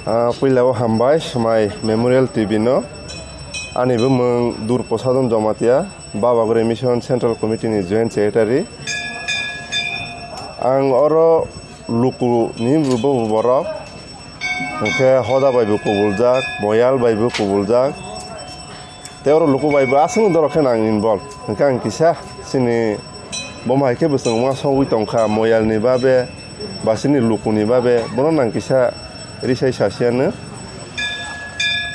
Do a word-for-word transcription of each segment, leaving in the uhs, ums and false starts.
Ah, puila o hambai Swmai Memorial T V no. Ani bumung Dur Posadon Jomatia, Babagori Mission Central Committee ni Joint Secretary. Ang oro luku ni bo borok, hwnkhe hoda bai bo kubuljak, moyal bai bo kubuljak. Tei oro luku bai bo aswk dorok khe nang involve. Hwnkhe ang kisa chini bomo hai khe bwswng uansugwi tongkha moyalni babe, ba chini lukuni babe, bono nang kisa risai sasiyano.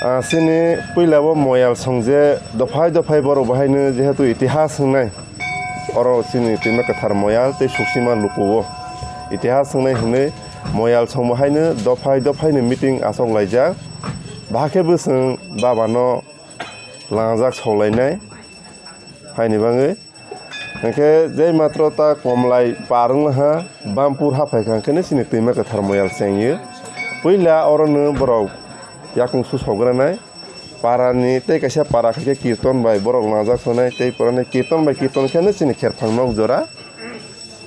Ah, chini puila bo moyal song je dophai dophai borok bahaino jehetu itihas wngnai, oro chini twima kwthar moyal tei suksima luku o itihas wngnai hwnwi moyal song bahaino dophai dophaino meeting achok laijak. Bahai khe bwswng babano langjak soglainai haini bagwi. Hwnkhe jai matro ta Komlai par wnglaha, Bampur ha phaikha hwnkhe chini twima kwthar moyal chengyo. Puila orono borok yakung susogranai, parani tei kaisa para khaikhe kirton bai borok langjak sonai, tei purani kirton bai kirton kheno chini kherphang nok jora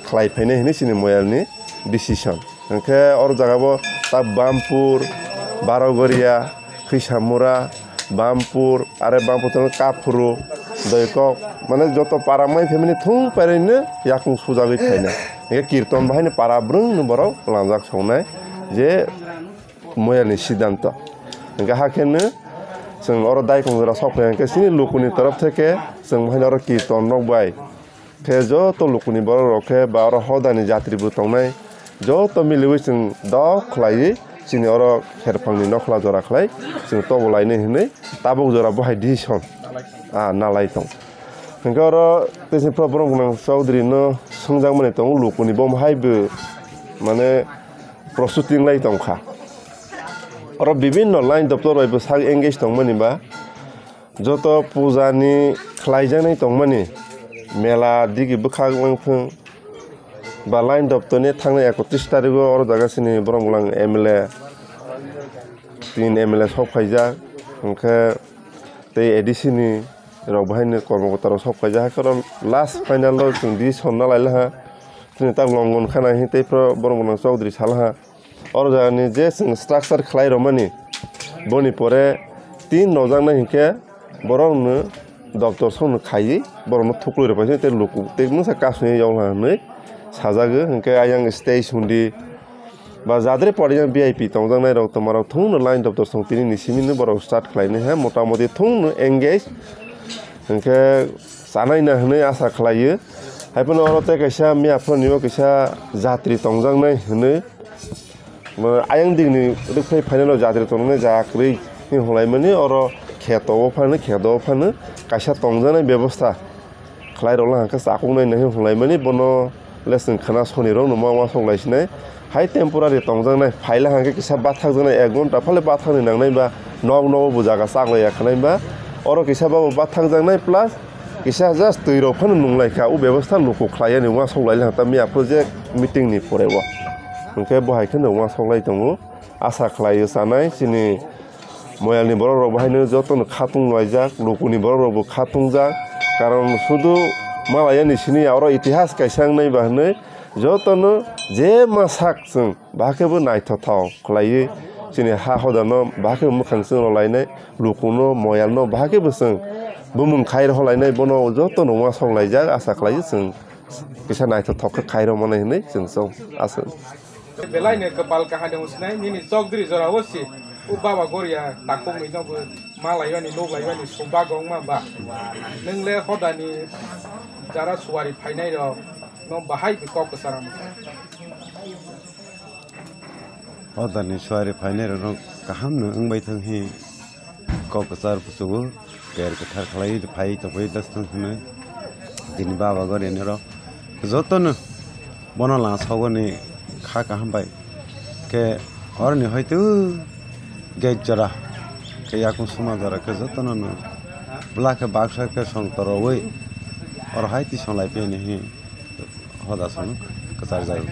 khlai phainai hwnwi chini moyalni decision. Hwnkhe oro jaga bo ta Bampur, Barogoria, Khwisamura, Bampur, are Bampur tongwi Kaphuru, Doikok, mane joto para mai phaimani thung pairino yakung sujagwi phainai. Hwnkhe kirton bahaino para brwngno borok langjak songnai je moyalni siddhanto. Hwnkhe hakheno chwng oro daikung jora sok phai hwnkhe chini lukuni torof theke chwng bahaino oro kirton rok bai khe joto lukuni borok rok khe ba oro hodani jatri bo tongnai, joto miliwi chwng dok khlaiwi chini oro kherphangni nokhla jora khlai chwng tobo lainai hwnwi tabuk jora bo hai decision, ah, nalai tong. Hwnkhe oro tei chini borok gwnang Chaudhary no swngjakmani tongo, lukuni bo hai bo mane prostuti wnglai tongkha. Oro bibinno line doptor bai bo sak engage tongmani ba, joto puja ni khlaijaknai tongmani, mela digi bwkhak wngthung ba line doptor ni thangnai ekotris tarikh o oro jaga chini borok bulang M L A, tin M L A sok phaijak, hwnkhe tei A D C ni rok bahaino kormokota rok sok phaijak, hai kheno last final o chwng decision na lai laha, chini tak Longon khana hwn tei phro borok bulang Chaudhary salaha. Oro jagani je chwng structure khlai rwmani, boni pore tin nojaknai hinkhe borokno doctor songno khaiwi borokno thuklwi rwpai tei luku tei mungsa kasuni yokla hwnwi sajago. Hinkhe ayang stage hundi ba jadre pori yang V I P tongjaknai rok tongmarok thungno line doctor song tini ni simi no borok start khlainai ha motamoti thungno engage hinkhe chanai na hwnwi asa khlaio. Haiphano oro tei kaisa miya phano nio kaisa jatri tongjaknai hwnwi. Bo ayang digni rwkphai phainai no jatri tongnai jaga kwrwi hinwi hwnlaimani oro kheto o phano kheto o phano kaisa tongjaknai bebosta khlai rwla hwnkhe chakung nai nai hinwi hwnlaimani bono le chwng khwna soni rok no ma uansuk lai sinai hai temporary tongjaknai phaila hwnkhe kisa bathakjaknai ek ghonta phale bathakni nangnai ba nok nogo bo jaga chaklaiya khwnai ba oro kisa babo bathakjaknai plus kisa just twi rok phano nunglaikha, o bebosta luku khlaiya ni uansuk lailai tamni aphuru je meeting ni pore o. Hwnkhe bo hai kheno uansuk lai tongo. Asa khlaio chanai chini moyal ni borok rok bo haino joto no khatung laijak, luku ni borok rok bo khatungjak. Karon sudu malaya ni sini oro itihas kaisa wngnai ba hwnwi joto no je ma sak chwng. Bahai khe bo naithothok khlaiwi chini ha hodano bahai khe bo mwkhang chwng rw lainai, lukuno, moyalno bahai khe bo chwng bumung khai rw lainai, bono jotono uansuk laijak, asa khlaiwi chwng kisa naithothok khe khai rw manai hwnwi chwng chong aswk. Belai no kwpal kaham de wngsinai, nini chokdri jora o si, o baba goria takung ni nogo ma laibani, nuk laibani, sumba gong ma ba. Nwng le hodani jara suwari phainai rok no bahai kok kwchara masa. Hodani suari phainairokno kaham no wngbai thang hi kok kwchar kuchugo ter kwthar khlai phai tongbai das thang hwnwi. Dini baba gori nirok jotono bono lang sogoni kha kaham bai khe oroni hoitu gate jora khe yakung suma jora khe jotono no bwla khe baksa khe song torowi oro hai tisong lai phiyani hi hoda song kwchar jago.